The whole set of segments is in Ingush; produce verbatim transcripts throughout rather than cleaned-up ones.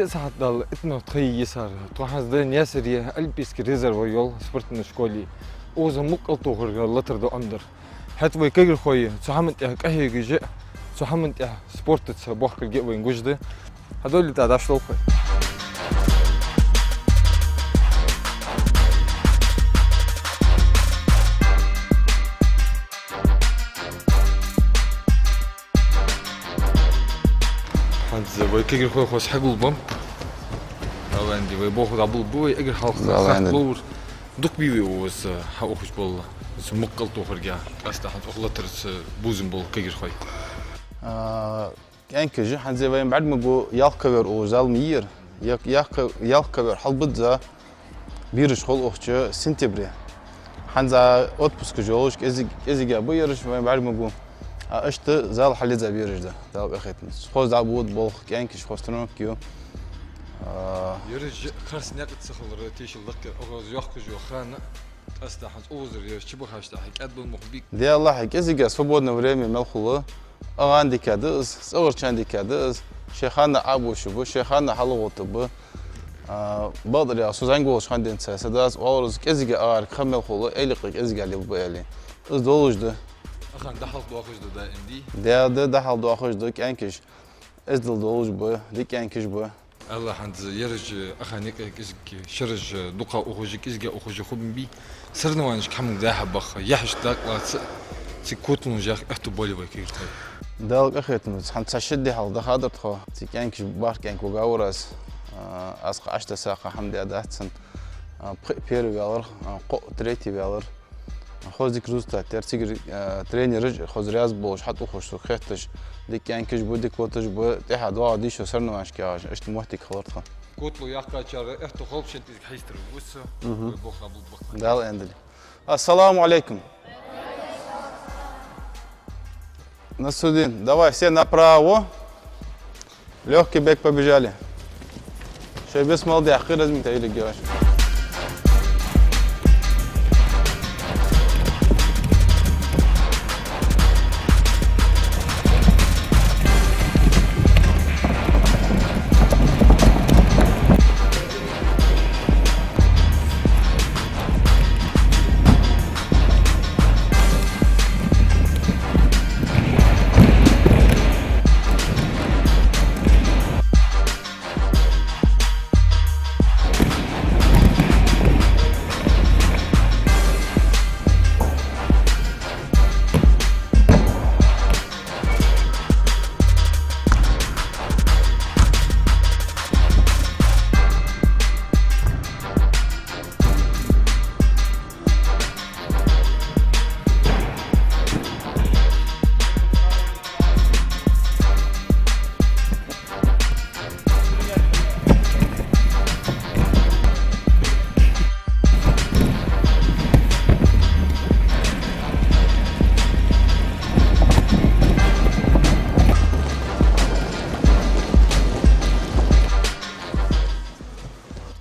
Из хьатӀадалла итт минут ха йисар. Тхо хӀанз да Наьсаре олимпийски резерв йола спортивни школе. Укхаза мукъа а тохарга латар да Ӏомадар. ХӀаьта вай кагирхой цу хӀаман тӀа къахьегаш а, цу хӀаман тӀа спортаца бохкарга а вайна гуш да. Хьадоалийтар дӀа долхой. ХӀанз вай кагирхой хоза хьагулбеннаб. Аланди вай боху дӀабулба вай эггара хьалха. Аланди. Хатта ловр дукха бий вай укхаза хьаухаш бола, цу мукъа а тохарга, къаьстта хӀанз укх латарца бувзам бола кагирхой. А, кӀаьнкаш, хӀанз вайна бӀаргагу ялх ковёр укхаза зал ма йий ер. Ялх, ялх ко-, ялх ковёр хьалбизза бераш хул укхаза сентябре. ХӀанз отпускаш йолаш кӀезиг-, кӀезига ба ераш вайна бӀаргагу. А иштта зал хьалъеза бераш да, Дала къахетамца. Хоза дӀабода болх, кӀаьнкаш хоза тренировка ю. А, ераш харц никъ ца хилар тешал да-кх, укхаза йоахкаш йола хана, къаьстта хӀанз укхазара ераш чубахача тӀехьа кӀаьдбенна мух бий. Даьллахьа, кӀезига свободное время мел хул, агӀан дика да из, цӀагӀарчарна дика да из, шоай ханна Ӏобоша ба, шоай ханна хьалгӀотта ба. А, бакъдар яхача, со зӀамига волча хана денз, са дас оалар из, кӀезига агӀарга ха мел хул, элекъа кӀезига лелабу аьле. Из долаш да. Ахан дӀахьалха доахаш да даим дий? Да, да, дӀахьалха доахаш да, кӀаьнкаш эздел долаш ба, дика кӀаьнкаш ба. Алла хӀанз ераш ахан никъ кӀезига, шераш дукха ухаш, кӀезига ухаш хургбий. Соревнованешка хӀама дӀа-хьа баха, яхьаш дакъа лаца, цига котало яха аьттув болий вай кагирхой? Дала къахетамца, хӀанз цхьа-ши ди хьалха дахадар тхо, цига кӀаьнкаш, бархӀ кӀаьнк вагавар аз, а, аз кхы Ӏочутесса кхы хӀама даь дац цунна. А, пхи первый ваьлар, а, кхоъ третий ваьлар. Хоза дика результат яр. Цигара, а, тренераш хоза раьза болаш, хьатӀаухаш, сога хетташ, дика кӀаьнкаш ба, дика лоташ ба, тӀехьа доагӀа дийша соревнованешка яхаш, иштта моттиг хилар тха. Котало яьккхачар аьттув хилба шоана, тӀехьа хьийстар вай гуш. Мгм. Вай бохаб бакъ. Дала аьннадале. Ассаламу Ӏалайкум. Насудин, давай все направо. Лёгкий бег, побежали. Шоай бесмал дехкий, разминка йилга яхаш.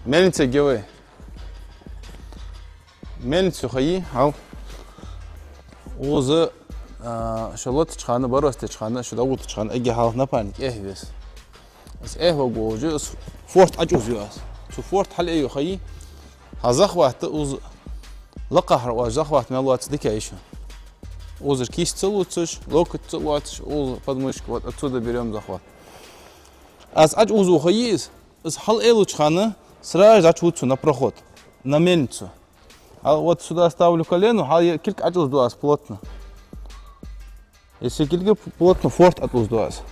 Мельница гевай. Мельницу ха йий, хьал. Укхаза, а, шо лоттача хана, баростеча хана, шо дӀаоттача хана, эггара хьалха напарник эхь веза. Из эхь вагӀа вожа, из форт Ӏочувзаю аз. Цу форта хьалъайю ха йий, хьа захват да укхаза, лакхахьара оаш захват мел лоаца дика йиш я. Укхазара кисть ца лувцаш, локоть ца лоацаш, укхаза подмышка, вот отсюда берём захват. Аз Ӏочувзу ха йий из, из хьалъайлача хана сразу дӀачувуд со на проход, на мельницу. А вот сюда ставлю колено, хьал е-, кулг Ӏочувзаду аз плотно. Если кулг п-, плотно форт Ӏочувзаду аз.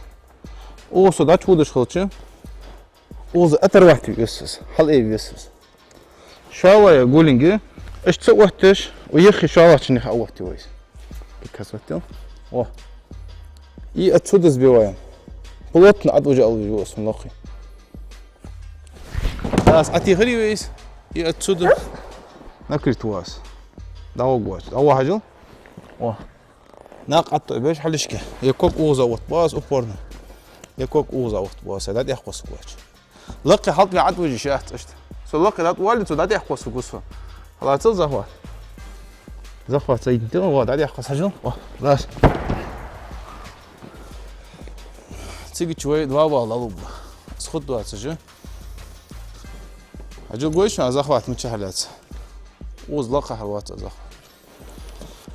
Укхаза со дӀачувудаш хилча, укхаза оторвать ве веза со, хьалъайве веза со. ШоллагӀа голени, иштта ца отташ, укх юххе шоллагӀчунах Ӏооттаю вай из. Как раз оттал. О. И отсюда сбиваем. Плотно Ӏочувужа алавижа ва со лакхе. Аз Ӏотехар вай из. И отсюда. Накрыть ва аз. ДӀавоагӀа вац. ДӀавоагӀа хьажал. О. Накъ Ӏотоъабеш хьалхашка. Е ког укхаза оттабу аз упорно. Е ког укхаза оттабу аз. ДӀатӀехкхоссаргвац. Лакхе хьалтӀаве ӀотӀавижа йиш яц иштта. Со лакхе дӀатӀавалле, цо дӀатӀехкхоссаргва со. Хьалацал захват. Захват ца йитте, о, дӀатӀехкхосса хьажал. О, раз. Цигача вай два балла луба. Схуд доацаш. Хьажал, гой шоана захват мичахьа лаьца. Укхаза лакхахьара вац захват.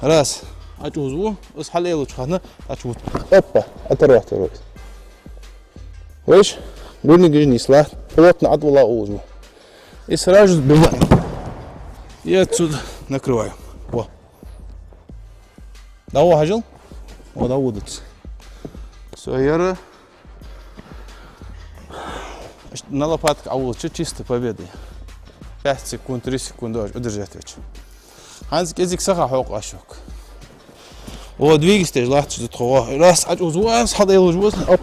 Раз. Ӏочуувзаву, из хьалъайича хана, ӏочуувзаву. Опа, оторвать вац. Веш, гурнигаш нийслу, плотно ӏотӏавилла укхаза. И сразу сбиваем. И отсюда накрываем. Во. ДӀавахьа хьажал. О, дӀаводацар. Всё, яра. На лопатках Ӏовулча чисто победа. Пять секунд, три секунды удержать веча. ХӀанз кӀезига саха хьокха аш хьокха. О, двигайся, латташ да тхо. Раз, ӏочуувзаву, раз, хьалъайича укхаза. Оп.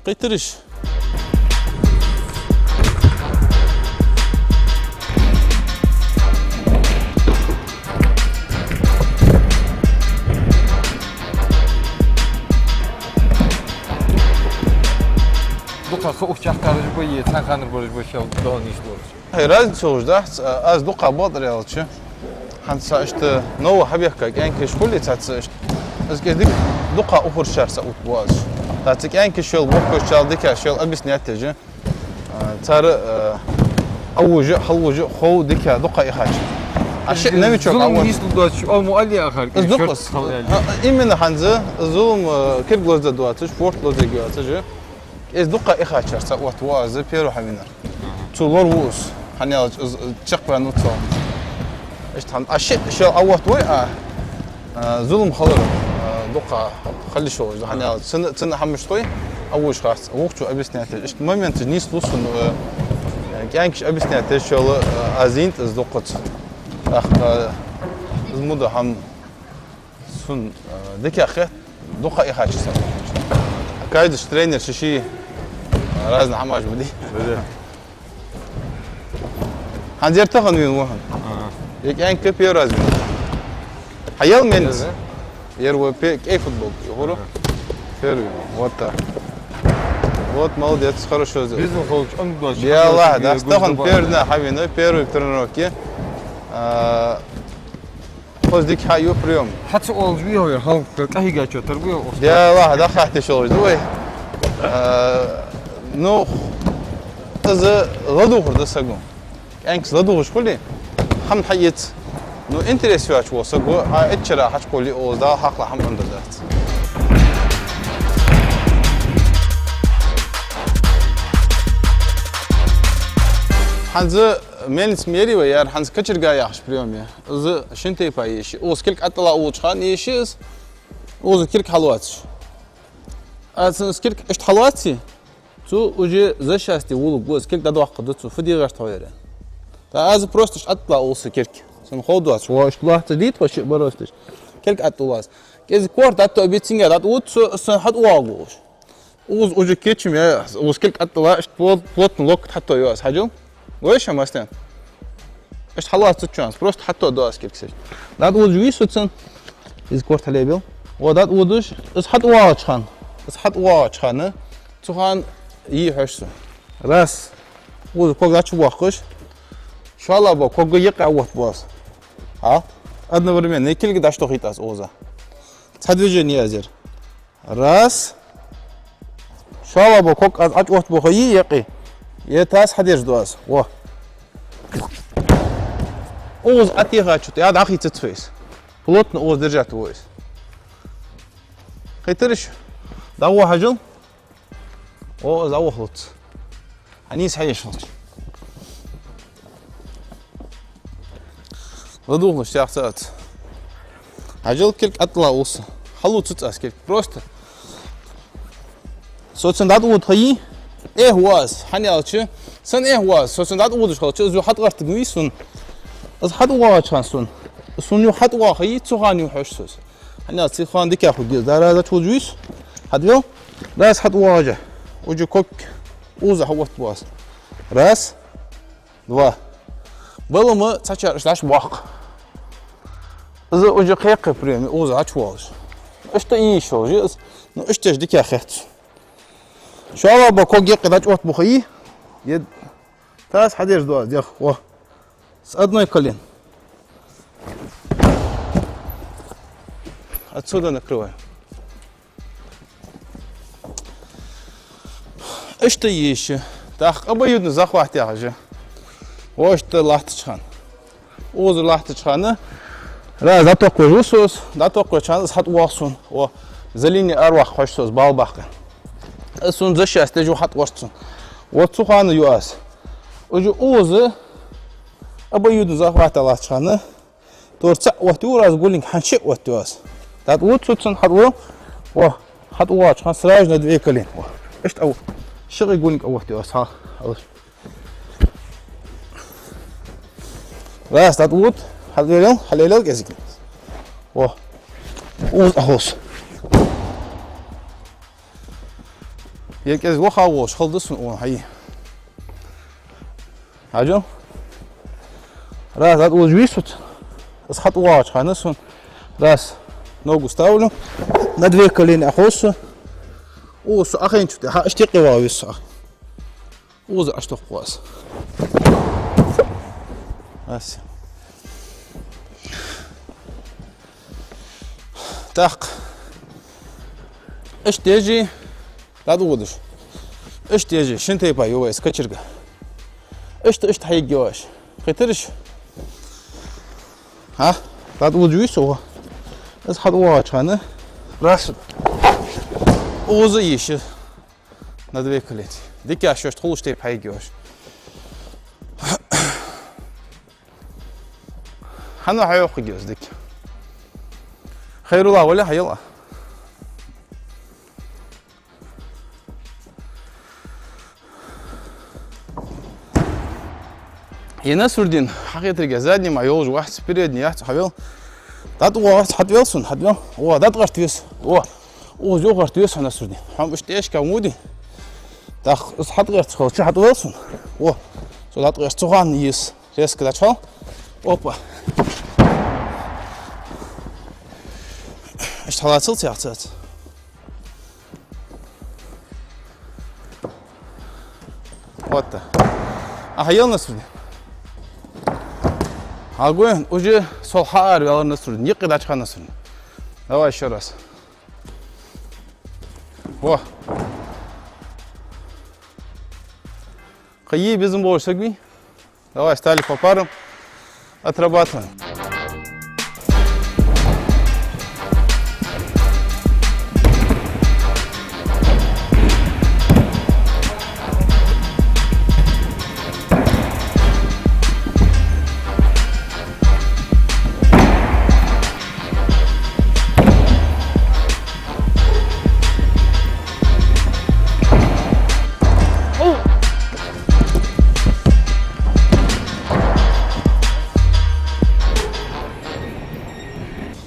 Кхийтараш. Дукха ха ухча кхараш ба е цхьан ханара бараш ба шел дона йиш лоруш. Хьай, разница йолаш дац, а, аз дукха бакъдар аьлча. ХӀанз са иштта новый хьабехка кӀаьнкаш хуле цхьацца иштта. Аз кӀезига дукха ухарчар са ут боаз. Цхьацца кӀаьнкаш шел боккхача шел дика шел объяснять деш. А, цар, а, ӏовужа, хьалвужа, хов дика дукха ихача. А ши новичок зулам ӏовуз. Нийслу доацаш, ӏому али ахар. Аз дукха. А, именно хӀанз зулам, а, кирг лоза доацаш, форт лоза доацаш. Из дукха ихачар са отт ва аз первый хьавинар. Цу лор ву из, хьаналча из чакхваьнна цо. Иштта хьан, а ши шел а отт вой, а, а, зулам халар, а, дукха халиш волаш, хьаналча. Цун, цун хьамаш той, а вуш хац, вухчу объяснять. Иштта момент нийслу сона, а, кӀаьнкаш объяснять шел, а, азинт из дукхац. Ах, а, из муда хьам Сона, э, дикагӀа хет, дукха ихача са. Каждый тренер ши-ши, э, разный хьамаш бади. Бади. ХӀанз ер тахан вийна ва хьона. Ага. Е кӀаьнк первый раз вийна. Хьаял менц. Ер ва пе-, кӀай футболка, юхура. Ага. Первый. Вот так. Вот, молодец, хорошо сделал. Бизнес холч, он дочь. Яла, да, тахан первый на хьавина, первый тренировки. А, Хоза дика хьаю приём. Хьаца олж вий хьо, хьалха къахьийгачо тар вий хьо? Дела, даххьа тешалж да вай. Э, ну, из ладувгӀар да саго. КӀаьнкас ладувгӀаш хуле, хӀама хьаэц. Ну, интерес йоацаш вола саго, а эччара хьачукхувле, оз Дала хьакхала хӀама андер дац. ХӀанз мелаца мери вай, яр хӀанз кочерга яхаш приём я. Из шин тайпа еш я. Укхаза кулг ӀотӀадилла волча хана еш я из. Укхаза кулг хьалоацаш. А цун из кулг иштта хьалоаций, цо уже за счастье вулуг ва из, кулг дӀадоаккхаргда цо, фу дегӀаргда хьо ер. ТӀаккха аз просто иштта ӀотӀадилла укхаза кулг. Цун хов доацаш, ва иштта лоацца дийта хьо шиъ баросташ. Кулг ӀотӀадилла аз. КӀезига корта дӀатоабе, цунга дӀатӀаода цо, из санна хьатӀавоагӀа волаш. Укхаза уже кечам я, укхаза кулг ӀотӀадилла, иштта плот-, плотно локоть хьатоаду аз, хьажал. Гой шоана массанена? Иштта хьалоаца цунца, просто хьатоаду аз кулг сеш. ДӀатӀаодаш вий со цунна? Из корта хьалебел. Ва дӀатӀаодаш, из хьатӀавоагӀача хана. Из хьатӀавоагӀача хана. Цу хана йий хьожаш со. Раз. Укхаза ког дӀачубоаккхаш. ШоллагӀа бола ког юкъе оттабу аз. А? Одновременно. Е кулг дӀачутохийт аз укхаза. Цхьа движение я из ер. Раз. ШоллагӀа бола ког аз ӀочӀоттабу хьа юкъе. Е таз хьадеш ду аз. Во. Укхаза ӀотӀехача тӀа дӀахийцац вай из. Плотно укхаза держать ва из. Кхийтараш? ДӀагӀо хьажал. О, из Ӏовахалуц. Хьа нийса хьаеш хилча. ЛадувгӀалаш тӀехьа ца ац. Хьажал, кулг ӀотӀадилла укхаза. Хьалоацац аз кулг. Просто. Со цунна дӀатӀаода хьа йий? Эхь ва аз, хӀана аьлча. Санна эхь ва аз. Со цунна дӀатӀаодаш хилча, из юха хьатӀагӀертаргвий сона? Из хьатӀавоагӀача хана сона. Сона юха хьатӀавоагӀа хьа йий, цу хана юха хьожаш со из. ХӀана аьлча, цу хана дика хургья из. Да, раз Ӏочуодаш вий со? Хьадвел? Раз хьатӀавоагӀача. Уже ког укхаза хьаоттабу аз. Раз. Два. Балама цхьачар иштта дӀачубоаккх. Из уже кхы-кхы приём я укхаза дӀачувоалаш. Иштта йиш йолаш я из, ну, иштта еш дика хет. ШоллагӀа бола ког юкъе дӀачӀоттабу хьа йий? Е таз хьадеш ду аз, дехьа. Во. С одной колен. Отсюда накрывай. Иштта йиш я. ТӀаккха обоюдный захват яхаш я. Вешта латтача хана. Укхаза латтача хана. Раз дӀатокхавеш ва со из, дӀатокхавеча хана из хьатӀавоагӀа сона. О, за линию араваккха хьож со из, бала баккха. Из сона защита деш ва, хьатӀаверз сона. Вот цу хана ю аз. Уже укхаза обоюдный захват латтача хана. Тор цаӀ оттаю аз гулинг, хӀанз шиъ оттаю аз. ДӀатӀаувц цунна, хьатӀавоал. О, хьатӀавоагӀача хана сразу на две колени. О, иштта ав. Шиъ гулинг оттаю аз, хьа. Раз дӀатӀаувц, хьалелел, хьалелел кӀезига. О, укхаза хьовс. Ер кӀезига ваха волаш хала да сона, о, хьай. Хьажал. Раз дӀатӀаувц висут. Из хьатӀавоагӀача хана сона. Раз ногу ставлю. На две колени хьовс со. Укхаза со Ӏохайначул тӀехьа иштта юкъе вагӀа веза со. Укхаза Ӏотохкху аз. Ас. ТӀаккха. Иштта деш, дӀатӀаводаш. Иштта деш, шин тайпа я вай из кочерга. Иштта, иштта хьаергья оаш. Кхетарий? ХӀа? ДӀатӀаводаш вису, о. Из хьатӀавоагӀача хана. Раз. Укхаза йиш я. На две колени. Дика я шоашта хулаш тайпа хьаергья оаш. Хьан хьайоаккхаргья из дика? Хайрулла, вале, хьайоал. Е Насрудин, хьакхетаргья, задний ма йолаш вац, передний яц, хьавел. ДӀатӀавоагӀа, хьатӀавел сона, хьатӀавел. О, дӀатӀагӀерта веза. О, укхаза юхагӀерта веза хьо, Насрудин. Хьо иштта тӀехьашка ма воде. ТӀаккха из хьатӀагӀерта хилча, хьатӀавел сона. О, со дӀатӀагӀерта цу хана йис. Резко дӀачухьал. Опа. Иштта хьалацал цхьацца. Вот так. Ӏа хьайоал, Насрудин. Хьагой, уже сол хьаараваьлар, Насрудин. Юкъе дӀачухьа, Насрудин. Давай ещё раз. Во. Кхы е безам болаш саг вий? Давай, стали по парам. Отрабатываем.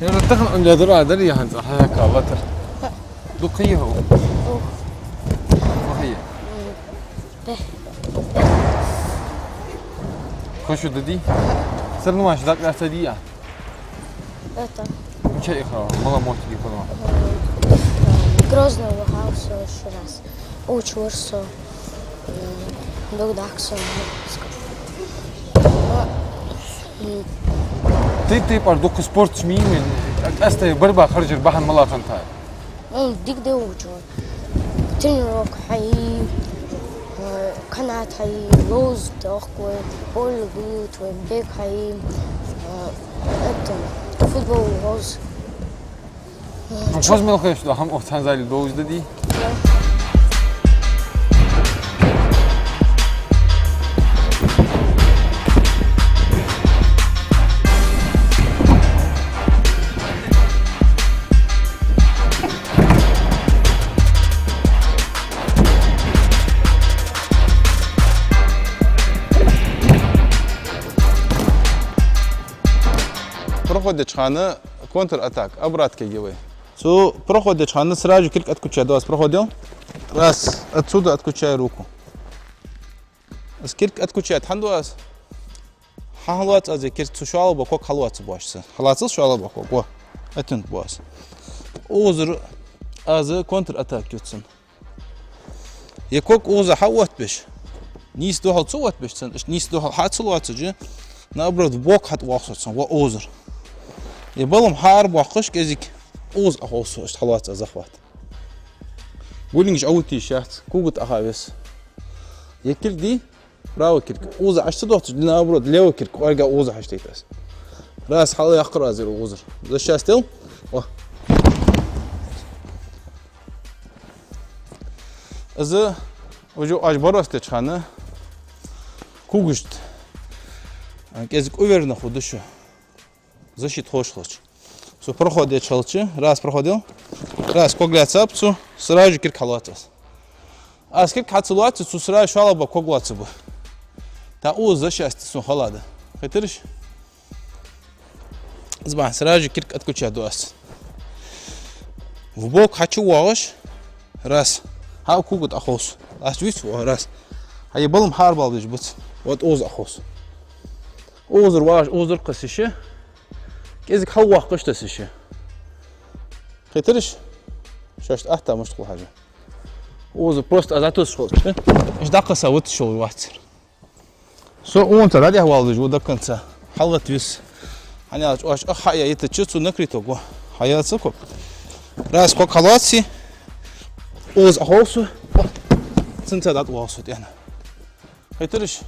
Ер тахан ун ледара дар яханца хьаяккха латар. Дукха я хьо? Дукха я. Хо шу дадий? Соревнованеш дакъа лаьца дий? Это. Мича ихав, мала моттиге хиннав? Грозного вахав со ши раз. Учур со. М, дог дакъа со. М. Тайп-тайпара дукха спорташ ма йий, къаьстта борьба хержар бахьан мала хиннад? М, дика де учур. Тренировка хьай, э, канат хьай, ловза тохкой, поле гуй, твой бег хьай, э, это, футбол ловза. Ну, хоза мел хеш да, хӀама оцу ханзали довза да дий? Да. Проход деча хана контратака, обратка ге вай. Цу проход деча хана сразу кирк отключай, да, проход дел. Раз, отсюда отключай руку. Аз кирк отключай, хӀана да аз? Хьа хьалоац аз кирк, цу шоллагӀа бола ког хьалоац баш са. Хьалацал шоллагӀа бола ког, во. Оттаду баш. Укхазара аз контратака ю цун. Е ког укхаза хьаоттабеш. Нийса духьал ца оттабеш цун, иштта нийса духьал хьа ца лоацаш, наоборот, в бок хьатӀавоагӀа со цун, во укхазара. Е балам хьаарабоаккхаш кӀезига укхаза Ӏоховс со, иштта хьалоац аз захват. Гулингаш Ӏоутта йиш яц, когаш Ӏоха веза. Е кулг дий, правый кулг. Укхаза Ӏаш ца дотташ, наоборот, левый кулг кӀоарга укхаза хьаштайт аз. Раз хьалъяккхар аз ер укхазара. Защищать дел. О. Из уже аш борос деча хана когашта кӀезига уверенно хургда шо. Защита ховш хилча. Цу проход еча хилча, раз проход дел, раз ког лаьцаб цу, сразу же кулг хьалоац аз. Аз кулг хьа ца лоаци, цу сразу шоллагӀа ког лоацаргба. ТӀаккха укхаза защита сона хала да. Хетарий шо? Из бахьан сразу же кулг отключать ду аз. В бок хьачувоагӀаш, раз. Хьа кога тӀа ховш. Аз вис во, раз. Хьа е балам хьарбалдеш буц. Вот укхаза ховш. Укхазара вагӀаш, укхазара кхоссаш. КӀезига хьалваккхаш тасаш. Хетарий шо? Шоашта атта мишта хул хьажа. Укхаза просто аз дӀатосаш хилча, иштта дӀакхосса виташ волаш вац ер. Со укхунца дӀадехьавалалуш ва до конца. Хьалвита вис. ХӀана аьлча, оаш ах хьаяйтача, цу накрыток ва. Хьаяьлча ког. Раз ког хьалоаци, укхаза ховш, цунца дӀатӀавоагӀаш тӀехьа. Хетарий шо?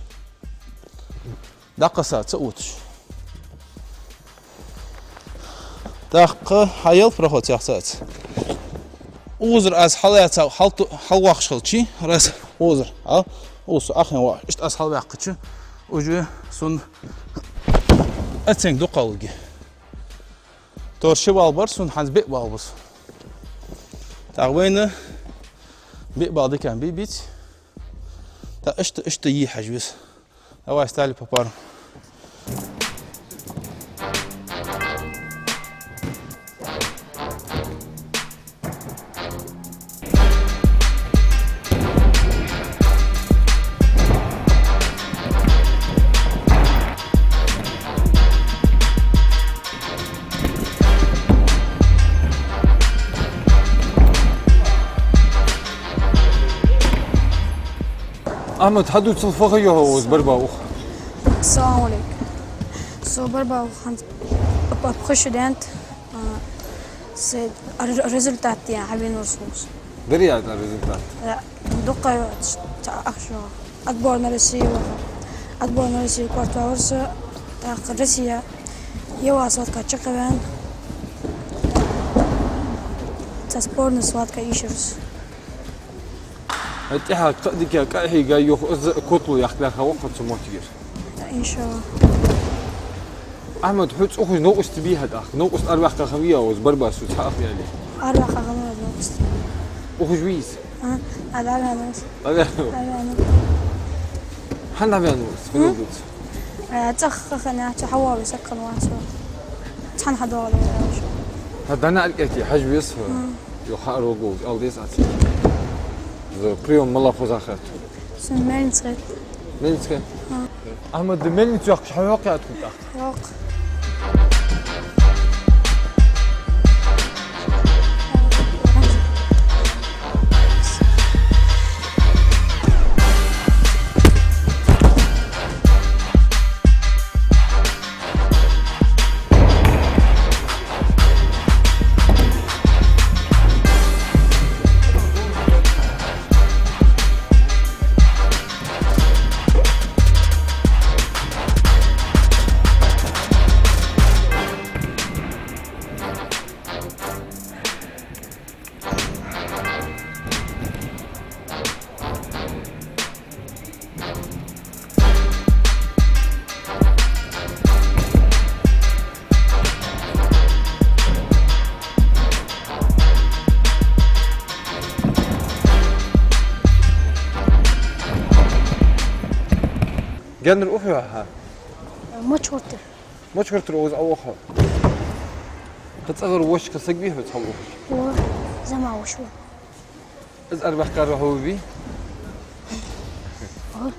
ДӀакхосса ца увтташ. ТӀаккха хьаяьлча проход цхьаькха ца ац. Укхазара аз хьалъяьца, хьал-, хьалваккхаш хилча, раз укхазара, а? Укхаза ахьен ва. Иштта аз хьалваьккхача, уже сона оценка дукха лургья. Тора ши балл бар сона, хӀанз биъ балл ба сона. ТӀаккха вайна биъ балл дикан бий, биц. ТӀаккха иштта, иштта йий хьажа веза. Давай стали по парам. Ахьмад, хьадувцал, фу ха я хьо укхаза барбаха? Салам Ӏалайкум. Со барбаха хӀанз п-, п-, пхи шу даьннад, а, се р-, результат дий хьавенавар со укхаза. Дарий хьа результат? Да, дукха ца ахча. Отбор на Россию ваха. Отбор на Россию корта ваьлар со, тӀаккха Россия, Евросхватка чакхваьнна. Цхьа сборни схватка ийшар со. ХӀаьта тӀехьа кхы а дика кӀаьхьийга йоах, из котало яккха лаьрхӀа ва хьо цу моттигера. Да, иншаллахӀ. Ахьмад, хьо цӀухуш новкъостий бий хьа тӀаккха? Новкъост араваккха хиннавий укхаза барбаха цу цхьа ах ваьле? Араваккха хиннав новкъост. Укхаза вий из? А, а, да, да, да. ДӀаваьннав? ДӀаваьннав. ХӀана дӀаваьннав из? М? Хьо дувц. Э, цӀагӀа хиннав, цу хьавоагӀаш саг хиннавац. Цхьана хьадоагӀа ваьлча. ХӀа, дӀа наӀарга тӀа хьажа веза хьо. М. Йо, хьааргва, ала деза Ӏа цига. Из приём мала хоза хет? Сона мельница хет. Мельница хет? А. Ахьмад, мельница йоаккхаш хьахьокхий тхона тӀаккха? Йоаккх. Гаьнара уххьа хьо? Мочгортара. Мочгортара укхаза Ӏоухаш? Кхы цӀагӀара воша кхы саг вий хьоца хьалъухаш? Ва, зӀамига воша ва. Из араваккхар хьо вий? Ва.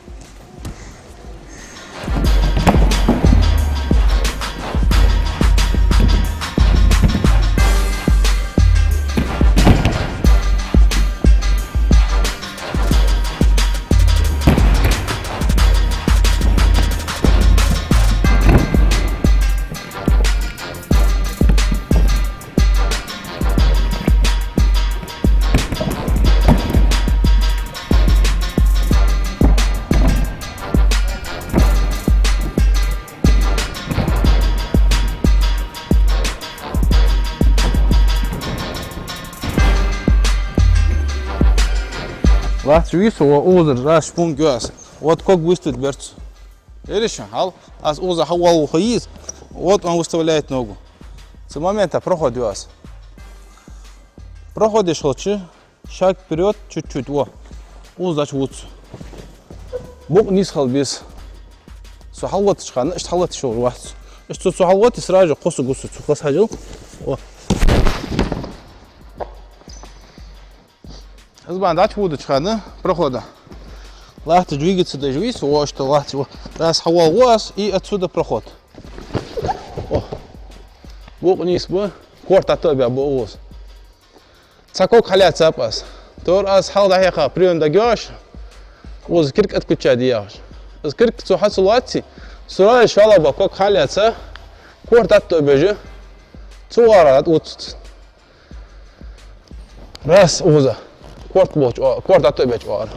Лахьча вису, укхазара раз шпунг ю аз. Вот ког выставить берц. Видишь, хьал, аз укхаза хьавоалаву хьо из. Вот он выставляет ногу. Цу момента проход ю аз. Проход еш хилча, шаг вперёд, чуть-чуть, во. Укхаза чу вуц. Букъ нийса хила беза. Со хьалвоттача хана, иштта хьалвотташ вац. Иштта со, со хьалвотте, сразу же кхосса гусу, цу кхосса хьажал. Во. Из бан дӀачу водача хана прохода. Лахьта двигаться деш вису, во, иштта лахьта, во. Раз хьавоалаву аз, и отсюда проход. О. Букъ нийса ба, корта тӀа а баь ба укхаза. Цхьа ког хьалаьцаб аз. Тор аз хьалха дӀахьекха приём дагайоагӀаш, укхаза кирк отключать де яхаш. Из кирк цо хьа ца лоаций, сразу шоллагӀа ба ког хьалаьца, корта тӀа а бежа, цу гӀара а уцуц. Раз укхаза. Корта болча, о, корта тӀа а беча оагӀора.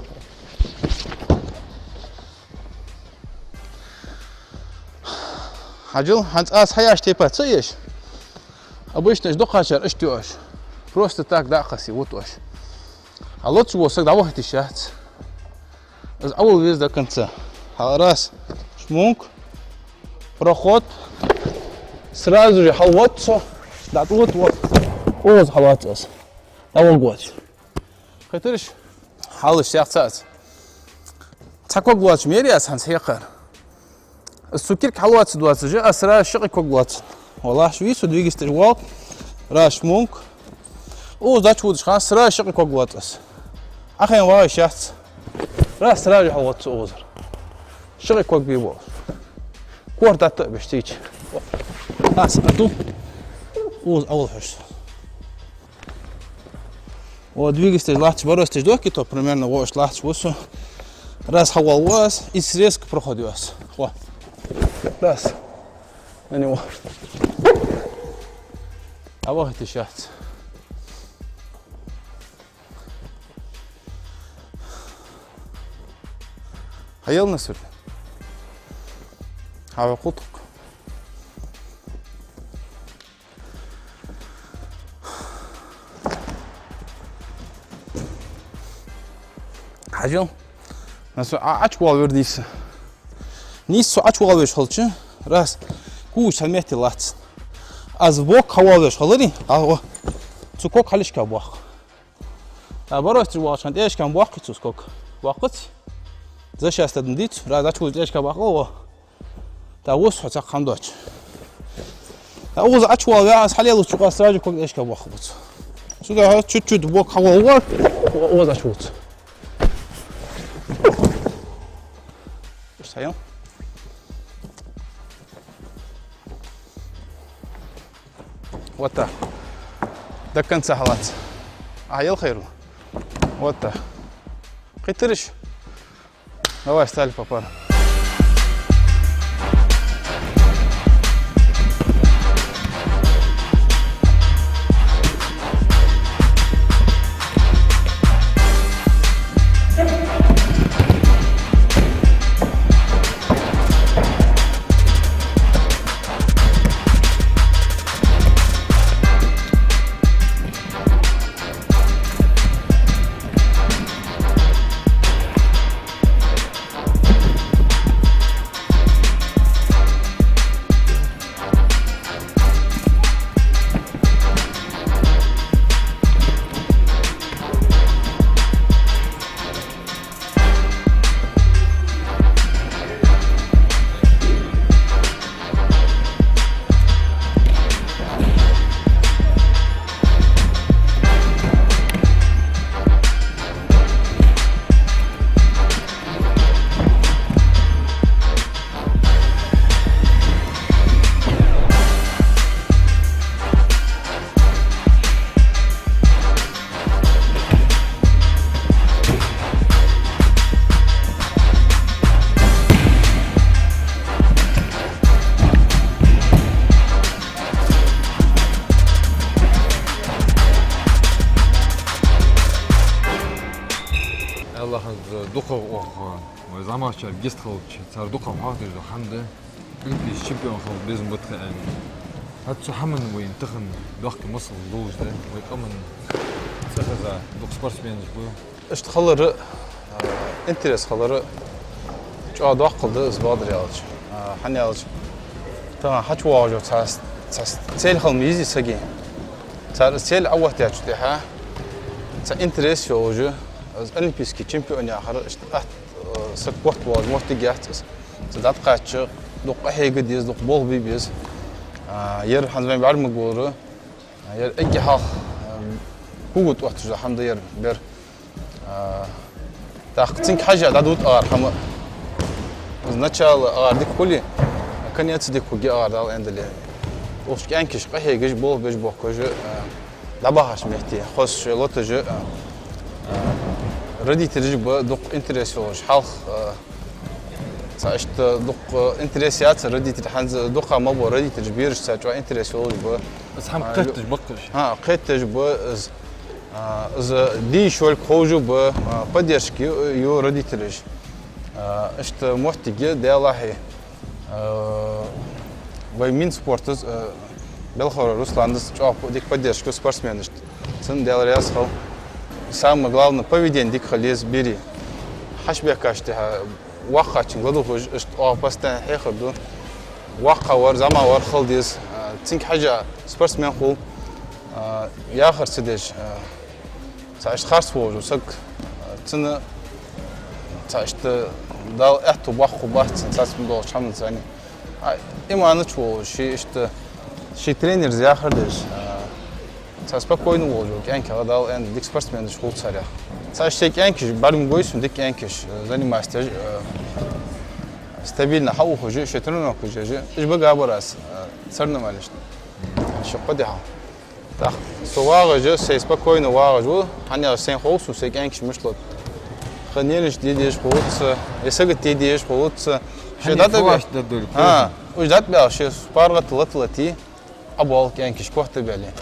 Хьажал, хӀанз аз хьаяьча тайпара ца еш. Обычно уж дукхачар иштта ю уж. Просто так дӀа а кхоссе вут уж. Хьалоццаш вола саг дӀавахийта йиш яц. Из Ӏовала веза до конца. Хьал раз, шмунг, проход. Сразу же хьалвоццо, дӀатӀавода, вот. Укхаза хьалвац аз. ДӀаволга воацаш. Кхетараш? Хьалаш сехцац. Цхьа ког лоацаш мери аз хӀанз хьекхар. Из цу кирк хьалоаца доацаш, аз сразу шаккхе ког лоацаш. Валлахьи, вису двигаться деш воал. Раз шмунг. Укхаза дӀачу водача хана сразу шаккхе ког лоац аз. Ӏохайна вагӀа йиш яц. Раз сразу хьалвоццо укхазара. Шаккхе ког бе болаш. Корта тӀа а беш цийча. Аз а ду. Укхаза Ӏовала хьожаш. Во, двигаться деш лахьча, барос теш дохки то примерно, во, иштта лахьча вусу. Раз хьавоалаву аз, и срезка проход ю аз. Во. Раз. На него. А вот это щас. Хьаял, Насур? Хьавакху тхо. Хьажал. Насур, а, Ӏочувоалавир нийса. Нийса со Ӏочувоалавеш хилча, раз, кувш цхьан метте лац. Аз бок хьавоалавеш хилари, а, во, цу ког хьалъешка боаккх. А барос теш воалача хана тӀехьашка боаккхий цо ког? Боаккхаций? За щас тадам дийцу, раз дӀачувоалавеш тӀехьашка боаккхал, во. ТӀаккха вус хьо цхьаккха хӀама доацаш. ТӀаккха укхаза Ӏочувоалаваь, аз хьалеллача юкъа сразу ког тӀехьашка боаккхаргба цо. Цудухьа чуть-чуть бок хьавоалавар, укхаза Ӏочувоалавац. Иштта хьаял. Вот так. До конца хьалаца. А, ял хайру. Вот так. Кхетараш? Давай, стали по парам. Аллахьа дукхагӀа оаха вай зӀамагӀчар гест хилча, цар дукхагӀа хьоахадеш дола хӀама да. Олимпийски чемпион хила безам ба тха аьнна. ХӀаьта цу хӀаман вайна тахан доккха масал долаш да, вай къаман цӀихеза дукха спортсменаш ба. Иштта хилар, а, интерес хилар чӀоагӀа доккха да из, бакъдар аьлча. А, хӀана аьлча, тахан хьачувоагӀаш цхьа, цхьа цель хила ма йизий сага. Цар из цель Ӏооттаяьчул тӀехьагӀа, цхьа интерес йолаш, из олимпийски чемпион яхар, иштта атта, а, саг котвоалаш моттиг яц из. Цу дӀатӀакхаьчача, дукха къахьега деза, дукха болх бе беза. А, ер хӀанз вайна бӀарга ма гора. Ер эггара хьалха, ам, кугу тӀотташ да хӀама да ер бер. А, тӀаккха цунга хьежжа дӀадувц ара хӀама. Из начало ара дика хуле, конец дика хургья ара, Дала аьннадале. Укх чу кӀаьнкаш къахьегаш, болх беш бохкаш, а, дӀабахача метте, хоза шоай лоташ, а, а, родителаш ба дукха интерес йолаш. Хьалха, а, цхьа иштта дукха интерес яц родитель, хӀанз дукха ма бу родителаш, бераш цхьа чӀоагӀа интерес йолаш ба. Из хӀама, а, кхеташ ба-кх уж. ХӀа, кхеташ ба из, а, из дийша волга ховш ба, а, поддержка ю, ю родителаш. А, иштта моттиг я, Даьлахьа, а, вай Минспорта, а, Белхарой Руслана чӀоагӀа дика поддержка спортсменашта. Цунна Даьла раьза хилва. Самое главное, поведение дика хила еза берий. Хьачубаьхкача тӀехьа воккхачунга ладувгӀаш, иштта оаха постоянно хьехар ду. Воккха вар, зӀамига вар хила деза. А, цунга хьежжа спортсмен хул, а, яхар ца деш, а, цхьа иштта харц волаш ва саг, а, цунна цхьа иштта Дала аьттув боаккхаргбац цунна цхьацца долча хӀаманца. А, иман чу волаш, ший иштта, ший тренерас яхар деш, а, цхьа спокойно волаш ва кӀаьнк, Дала аьннадале, дика спортсменаш хул царех. Цхьа иштта кӀаьнкаш, бӀарга ма гой сона, дика кӀаьнкаш, э, заниматься деш, э, стабильно хьаухаш, шоай тренировкаш еш, уж ба габарас, э, соревнованешта. Ши-кхо ди хьалха. ТӀаккха со вагӀаш, сай спокойно вагӀаш ва, хӀана аьлча сайна хов сона сай кӀаьнкаш мишта лат. Ха нервничать де дезаш хулац, е сагота де дезаш хулац. Шоай хӀана дӀатӀабе-, фуаш да дург, а, уж дӀатӀабаьлча, шоай паргӀата лата-лата, Ӏобоал кӀаьнкаш котбаьле.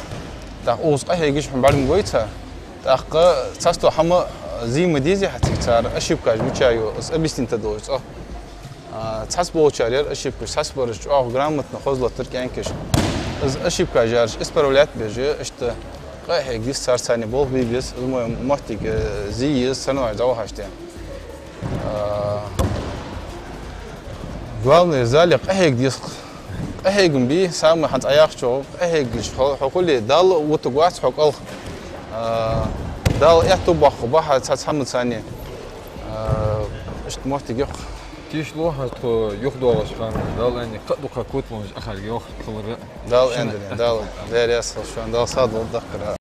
ТӀаккха укхаза къахьегаш хьона бӀарга ма гой цар. ТӀаккха цхьацца хӀама зе ма дезий хьа цига цар, ошибкаш мичай, из объяснить ца долаш цӀа. А, цхьацца болчар яр ошибкаш, цхьацца бараш чӀоагӀа грамотно, хоза латтар кӀаьнкаш. Из ошибкаш яраш исправлять беш, иштта къахьега деза цар, царна болх бе беза, из мо моттиг, э, зе еза, соревнованеш дӀавахача тӀехьа. А, главное, зале къахьега деза. Къахьегам бе, самое хӀанз Ӏа яхачох, къахьегаш хьо, хьо хуле, Дала вутаргвац хьо кӀалха. А, Дала аьттув боаккхаргба хьа цхьацца хӀаманца. А, иштта моттиг я-кх. Тешалу хьа тхо юхадоагӀача хана, Дала аьннадале, кхы а дукха котвеннаш ахаргья йоах хилар. Дала аьннадале, Дала, Даьла раьза хилва шоана, Дала сагӀа долда даккхар.